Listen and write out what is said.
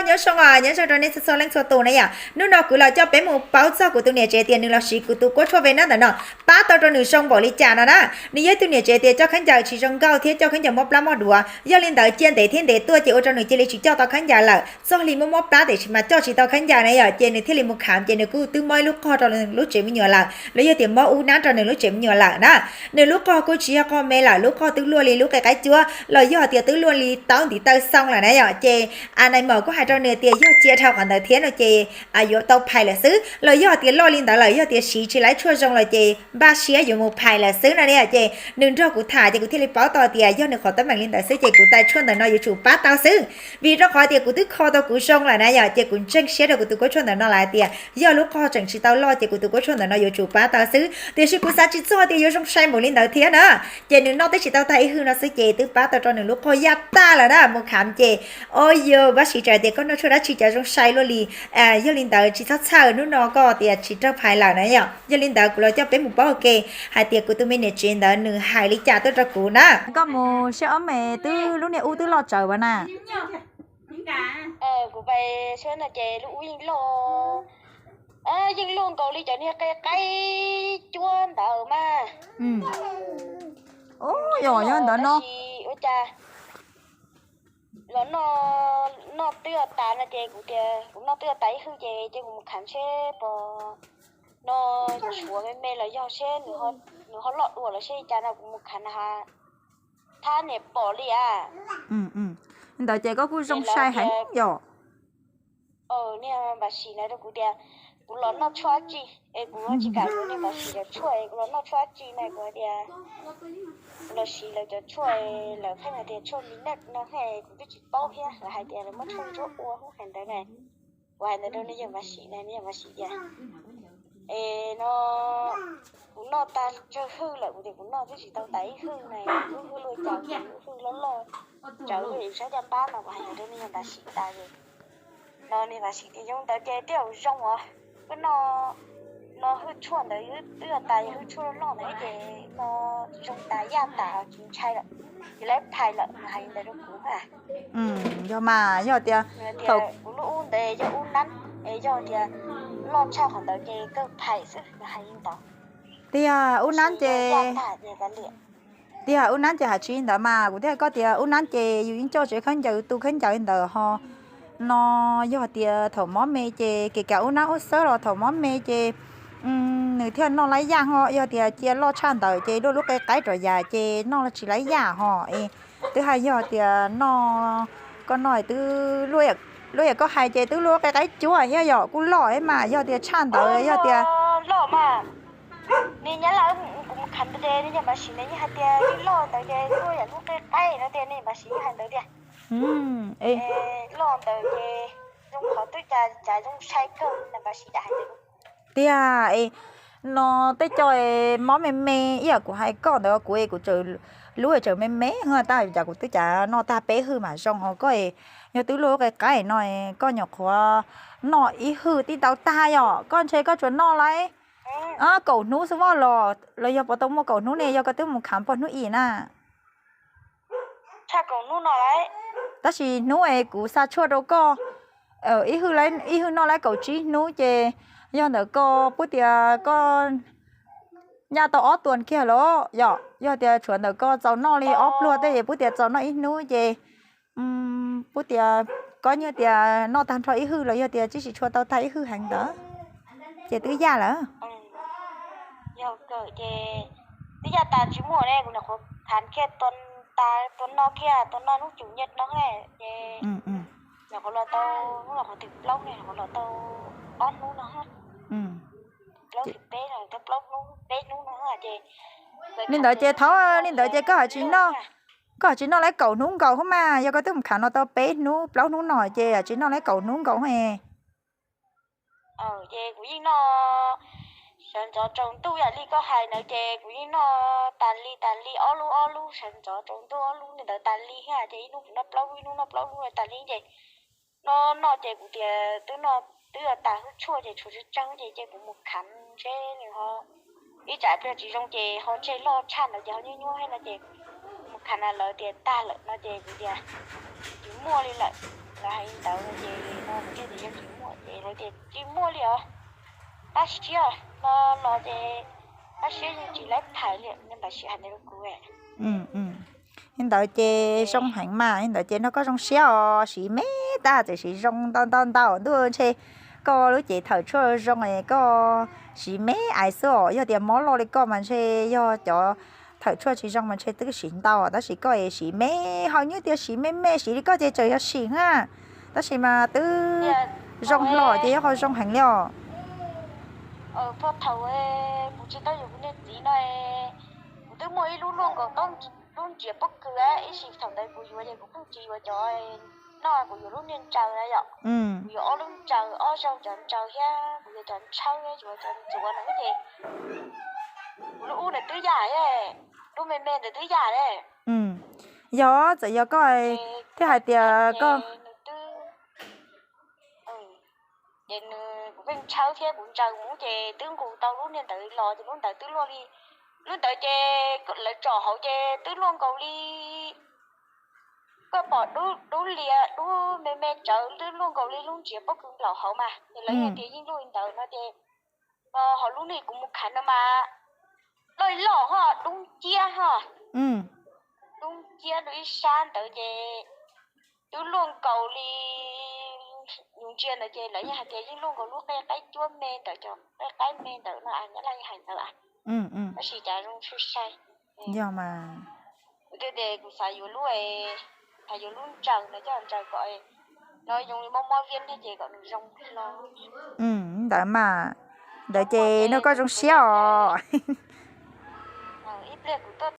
Nyob zoo os, nyob zoo rau nej txhua txhua leej txhua tus na yom. Hnub no kuv los coj peb mus paub txog kuv tus niam tsev tias nws los siv kuv tus kuab tshuaj ve nab ntawm no pab tau rau nws zoo npaum li cas no na. Nws yog ib tug niam tsev tias coj khaub ncaws tsis zoo nkauj thiab coj khaub ncaws mob plab mob duav, yog li ntawd cia ntev thiab ntev tuaj ces ua rau nws cia li tsis coj tau khaub ncaws lawm. Txog li mob mob plab tiam sis mas coj tsis tau khaub ncaws na yom, ces nws thiaj li mus kham ces nws kuj twb muab ib lub qog rau lub tsev me nyuam lawm, los yog tias muab ub nab rau nws lub tsev me nyuam lawm na. Nws lub qog kuj tsis yog qog me lawm, lub qog twb luaj li lub qe qaib cuab los yog tias twb luaj li taub ntiv taw xoo lawm na yom. Ces a nai mos kuj hais rau nws tias yog cia dhau qhov ntawd thiab no ces yuav tau phais lawm xwb, los yog tias loj li ntawd lawm yog tias siv tsis laib tshuaj zoo lawm ces npaj siab yuav mus phais lawm xwb no na yom. Ces nws nrog kuv tham ces kuv thiaj li paub tau tias yog nws qhov teeb meem li ntawd xwb ces kuv tais tshuaj ntawm no yuav tsum pab tau xwb. Vim rau qhov tias kuv twb kho tau kuv zoo lawm na yom, ces kuv ntseeg siab rau kuv tus kuab tshuaj ntawm no lawm tias yog lub qog tseem tsis tau loj ces kuv tus kuab tshuaj ntawm no yuav tsum pab tau xwb. Tiam sis kuv xav tsis txog tias yuav zoo sai npaum li ntawd thiab na. Ces nws noj twb tsis tau tag ib hwj no xwb ces twb pab tau rau nws lub qog yaj tag lawm na, mus kham ces o yog Vajtswv tseem tias koj noj tshuaj dab tsi cas zoo sai luaj li. Yog li ntawd tsis txhob txhawj, hnub no koj tias tsis raug phais lawm na yom. Yog li ntawd kuv los coj peb mus paub ua ke hais tias kuv tus me niam tsev ntawd nws hais li cas tuaj rau kuv na. Koj mus saib ob me twb lub niag ub twb loj tsawv as na. Kuv pais saib no ces lub ub yeej loj, yeej luaj nkaus li cov niag qe qaib cuab ntawd mas. Yog ntawd no ua cas los noj, noj twb tas no ces kuv tias kuv noj twb tas ib hwj ces cia kuv mus kham seb pos no tshuav me me los yog seb nws ho loj dua los seb li cas no kuv mus kham na ha, thab niam pom li a. Ntawd ces koj kuj zoo sai heev yom. Niag Npav Sim na rau kuv tias kuv los noj tshuaj tsi es kuv tsis kam yuav niag Npav Sim cov tshuaj es kuv los noj tshuaj tsi na kuv hais tias kuv los siv lawv cov tshuaj, lawv pheej hais tias tshuaj mi neej no kuv twb tsis paub thiab, lawv hais tias lawv muab tshuaj ntsuab ua hnub hais ntawd na. Kuv hais ntawd rau niag yawg Npav Sim na, niag yawg Npav Sim tias es no kuv noj tag tsawg hwj lawm, kuv tias kuv noj twb tsis tau tas ib hwj na, lub hwj luaj cas, lub hwj loj loj, tsawv hwj saib caj pab no, kuv hais ntawd rau niag yawg Npav Sim tas ces no niag Npav Sim tias zoo ntawd ces twb zoo os, koj noj no hwj tshuaj ntawd twb tas, yog hwj tshuaj loj loj ntawd ces no zoo tas yaj tas tsis ntshai lawm, ces lawv phais lawm, nws hais li ntawd rau kuv. Yog mas yog tias kuv lub ub ntawd yog ub nab, es yog tias loj tshaj qhov ntawd ces kawg phais xwb, nws hais li ntawd. Tiag ub nab ces, tiag ub nab ces hais tsis li ntawd mas kuv thiaj hais koj tias ub nab ces yus yeej coj tsev khaub ncaws tu khaub ncaws li ntawd ho. No yog tias thaum mob me ces kev kav ub nab ub xawb los thaum mob me ces nws thiaj noj laib yaj ho, yog tias cia loj tshaj ntawd ces luaj lub qe qaib rov yam ces noj tsis laib yaj ho. Es twb hais yog tias noj, koj noj twb luaj yam koj hais ces twb luaj qe qaib cuab thiab yom, kuj loj thiab mas yog tias tshaj ntawd yog tias loj mas, nws nyab laj kuv mus kham ntawd ces niag Npav Sim na yeej hais tias yeej loj ntawd ces luaj yam lub qe qaib no tias niag Npav Sim yeej hais ntawd tiag. Loj ntawd ces zoo qhov twb cas cas zoo sai kawg, niag Npav Sim hais ntawd. Tiag, no tej co mob me me ib yam kuv hais koj ntawd, kuv kuv lub tseem me me, tab cas kuv twb cas noj tag peb hwj mam zoo ho koj, yog twb luaj qe qaib no koj nyuam qhuav noj ib hwj tib tau tag yom, koj ntshe koj tsuas noj laib kaum hnub xwb voj los los yog puas tau muaj kaum hnub ne, yog koj twb mus kham pog hnub ib na. Tab sis hnub es kuv xa tshuaj rau koj, ib hwj noj laib kaum tsib hnub ces yog ntawm koj pub tias koj ncaj tau ob tuas kiag los yom, yog tias tshuav ntawm koj txaus noj li ob pluag tej es pub tias txaus noj ib hnub ces pub tias koj nyiaj tias noj tag nrho ib hwj los yog tias tsis tshua tau tag ib hwj heev ntawd ces twb yaj lawm. Yog kawm ces twb yaj tas tsis muaj ne, kuv nyuam qhuav khav kiag tua tas tua no kiag, tua no hnub cum nyiaj no ne ces nyuam qhuav los tau, hnub no qhuav thib plaub ne, nyuam qhuav los tau ob hnub no, plaub thib peb no, plaub hnub peb hnub no ces li ntawd ces thaum li ntawd ces koj haj tsis noj, koj haj tsis noj laib kaum hnub nkaus hub mas, yog koj twb mus khav no tau peb hnub plaub hnub no ces haj tsis noj laib kaum hnub nkaus he. Ces kuv yeej noj sawv ntxov tsaus ntuj ib yam li koj hais ntawd ces kuv yeej noj tas li tas li ob lub ob lub sawv ntxov tsaus ntuj ob lub li ntawd tas li thiab ces ib hnub kuv noj plaub lub ib hnub noj plaub lub tas li ces noj noj ces kuv tias twb noj twb tas hwj tshuaj ces tshuav tsawg tsawg ces ces kuv mus khav seb nws ho ib tsam pliag tsis zoo ces ho tseg loj tshaj ntawd ces ho nyuaj nyuaj thiab no ces mus khav na lawv tias tag lawm no ces kuv tias tsis muaj li lawm, lawv hais li ntawd no ces tias yog tsis muaj ces lawv tias tsis muaj li os, pab siab no los ces pab siab yeej tsis laib phais li, nws tam sim hais ntawd rau kuv. Li ntawd ces zoo heev mas, li ntawd ces nrog koj zoo siab os, siv me tab txawm siv zoo ntau ntau ntau ntuj ntshe koj lub cev thawm tshuaj zoo es koj siv me ais xwb os, yog tias mob loj li koj mas ntshe yog cov thawm tshuaj tsis zoo mas ntshe twb siv ntau tab sis koj es siv me, hos nyuj tias siv me me siv li koj ces tseem yog sim na, tab sis mas twb zoo hlo ces yog qhov zoo heev li os. Phoj thaum kuv tsis tau yuav kuv niag txiv no, kuv twb muaj ib lub luaj nkaus lub ntsiav pob kws, ib sim thaum ntawd kuv yuav ces kuv pheej tsis yuav cov noj, kuv yuav lub niag ntsaws na yom. Kuv yuav ob lub ntsaws, ob zaug cov ntsaws thiab kuv yuav cov ntshawb thiab yuav cov ntxuav no ces kuv lub ub ntawd twb yam, lub me me ntawd twb yam li. Yog txawm yog koj thiaj hais tias koj, ces nws, kuv pheej ntshawb thiab kuv ntsaws mus ces twb nqus tau lub niag ntawd los ces lub ntawd twb luaj li, lub ntawd ces lawv tsom hauv ces twb luaj nkaus li, koj pom dub lias dub me me tsawv twb luaj nkaus li lub ntsiav pob kws nplaum hauv mas ces lawv hais tias yeej luaj li ntawd no ces, hos lub niag kuv mus khav no mas loj loj ho dub ciab ho, dub ciab rau ib sab ntawd ces twb luaj nkaus li, yus ntsia ntawd ces lawv yeej hais tias yeej luaj nkaus lub qe qaib cuab me ntawd, cov qe qaib me ntawd no, Nyab Laj yeej hais ntawd. Tab sis cas zoo sai sai. Yog mas, kuv thiaj tias kuv xav yuav lub, xav yuav lub ntsaws no coj ntsaws kom no zoo li mob mob viab thiab ces kom nws zoo hlo. Ntawd mas, ntawd ces nrog koj zoo siab os. Ib pliag kuv tuaj